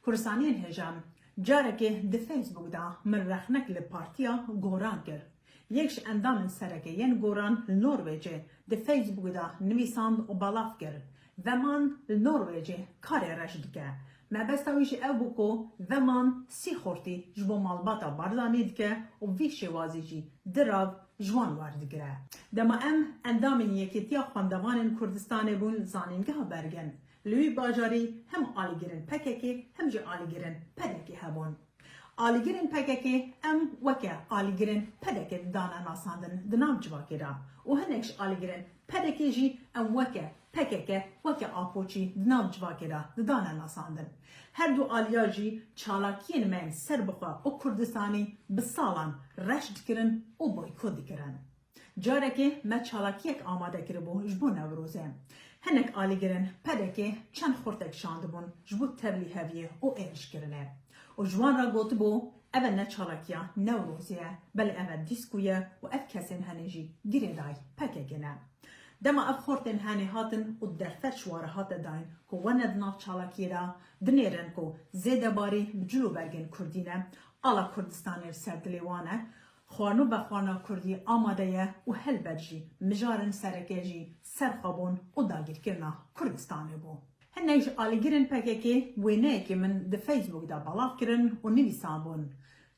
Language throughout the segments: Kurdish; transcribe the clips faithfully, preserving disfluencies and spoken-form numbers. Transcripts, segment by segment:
Kurdistaniyên hêja, carekê di Facebook de min rexnek li partiya Goran kir. Yek ji endamên sereke yên Goran li Norwêcê di Facebook de nivîsand û belav kir, Veman li Norwêcê karê reş dike. Mebesta wî jî ew bû ku Veman sîxortî ji bo malbata Barzanî dike û vî şêwazî jî dirav ji wan werdigire. Dema em endamên Yekîtiya Xwendevanên Kurdistanê bûn zanîngeha Bergen, li wî bajarî hem alîgirên P K K hem jî alîgirên P D K hebûn. Alîgirên P K K em weke alîgirên P D K didane nasandin di nav civakê de û hinek ji alîgirên P D K jî em weke P K K, weke Apoçî di nav civakê de didane nasandin. Her du aliya jî çalakiyên me yên serbixwe û Kurdistanî bi salan reş dikirin û boykot dikirin. Carekê me çalakiyek amade kiribû ji bo Newrozê. Hinek alîgirên P D K çend xurtek şandibûn ji bo tevlî heviyê û êrişkirinê. Û ji wan re gotibû, ev e ne çalakiya Newrozê ye, belê ev e dîsko ye û ev kesên henê jî girêdayî P K K ne. Dema ev xortên henê hatin û derfet ji wan re hate dayîn ku wene di nav çalakiyê de, dinêrin ku zêdebarî bi cilûbergên Kurdî ne, ala Kurdistanê li ser dilê wan e, xwarin û vexwarina Kurdî amade ye û helbet jî mijarên sereke jî ser xwe bûn û dagîrkirina Kurdistanê bû. Hinek ji alîgirên P K K wêneyekê min di Facebook de belav kirin û nivîsandibûn,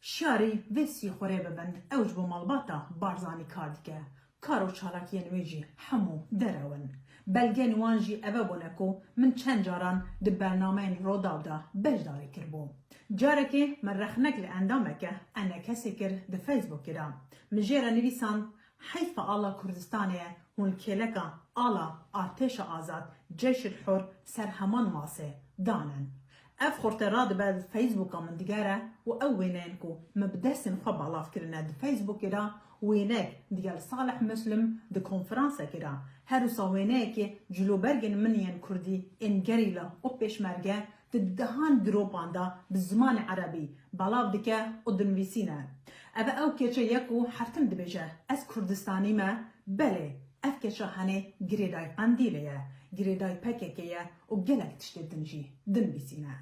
Şiyarî vê sîxurê bibin, ew ji bo malbata Barzanî kar dike. Kar û çalakiyên wê jî hemû derew in. Belgeyên wan jî eve bûne ku min çend caran di bernameyên Rodaw de beşdarî kiribû. Carekê min rexnek li endameke enekesê kir di Facebookê de. Min jê re nivîsand, Heyfa ala Kurdistanê ye, hûn kêleka ala Artêşa Azad, Ceyşil Hur, ser heman masê danin. Ev xorte radibe li Facebooka min digere û ew wêneyên ku min bi destên xwe belav kirine di Facebookê de, wênek digel Salih Muslim di konferansekê de, her wisa wêneyekê cilûbergên min yên Kurdî ên gerîla û pêşmerge di dehan gropan de bi zimanê erebî belav dike û dinivîsîne. Ev e ew keçe ye ku her tim dibêje, Ez Kurdistanî me, belê, ev keça henê girêdayî Qendîlê ye, girêdayî P K K ye û gelek tiştê din jî dinivîsîne.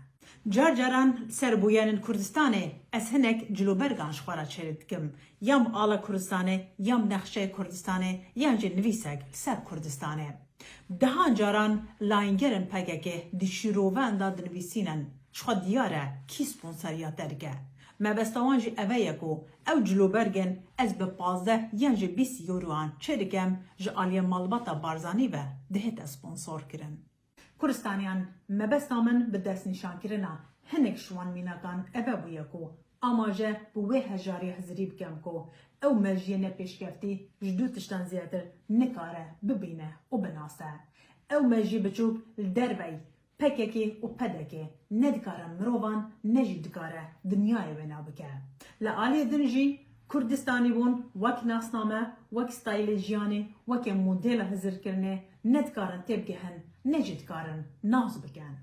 Car caran li ser bûyerên Kurdistanê ez hinek cilûbergan ji xwe re çêdikim, yan bi ala Kurdistanê, yan bi nexşeyê Kurdistanê, yan jî nivîsek li ser Kurdistanê. Dehan caran layîngerên P K K di şîrovan de dinivîsînin, ji xwe diyar e kî sponsoriya te dike. Mebesta wan jî eve ye ku ew cilûbergên ez bi pazdeh yan jî bîst euroan çêdikim, ji aliyê malbata Barzanî ve dihête sponsor kirin. Kuristaniyan, mebesta min bi destnîşankirina hinek ji wan mînakan eve bûye ku amaje bi wê hejariyê hizirî bikim ku ew mejiyê nepêşkeftî ji du tiştan zêdetir nikare bibîne û binase. Ew mejiyê biçûk li dervey P K K û P D K nedikare mirovan, ne jî dikare dinyayê wêna bike. Li aliyê din jî Kurdistanîbûn wek nasname, wek stayîlê jiyanê, weke modela hizirkirinê nedikarin têbigehin, ne jî dikarin nas bikin.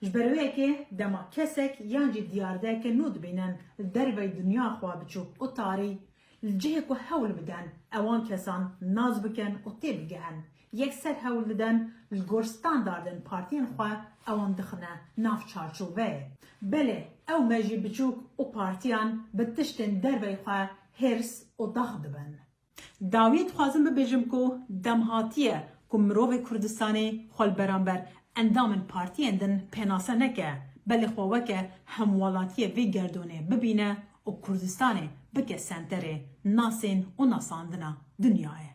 Ji ber wê yekê dema kesek yan jî diyardeyeke nû dibînin li dervey dinya xwe biçûk û tarî, li cihê ku hewl bidin ewan kesan nas bikin û têbigehin, yekser hewl didin li gor standardên partiyên xwe ewan dixine nav çarçoveyê. Belê, ew mejî biçûk û partiyan bi tiştên dervey xwe hêrs û dax dibin. Dawiyê dixwazim bibêjim ku dem hatiye ku mirovê Kurdistanê xwe li beramber endamên partiyên din pênase neke, belê xwe weke hemwelatiyê vê gerdûnê bibîne û Kurdistanê bike senterê nasên û nasandina dinyayê.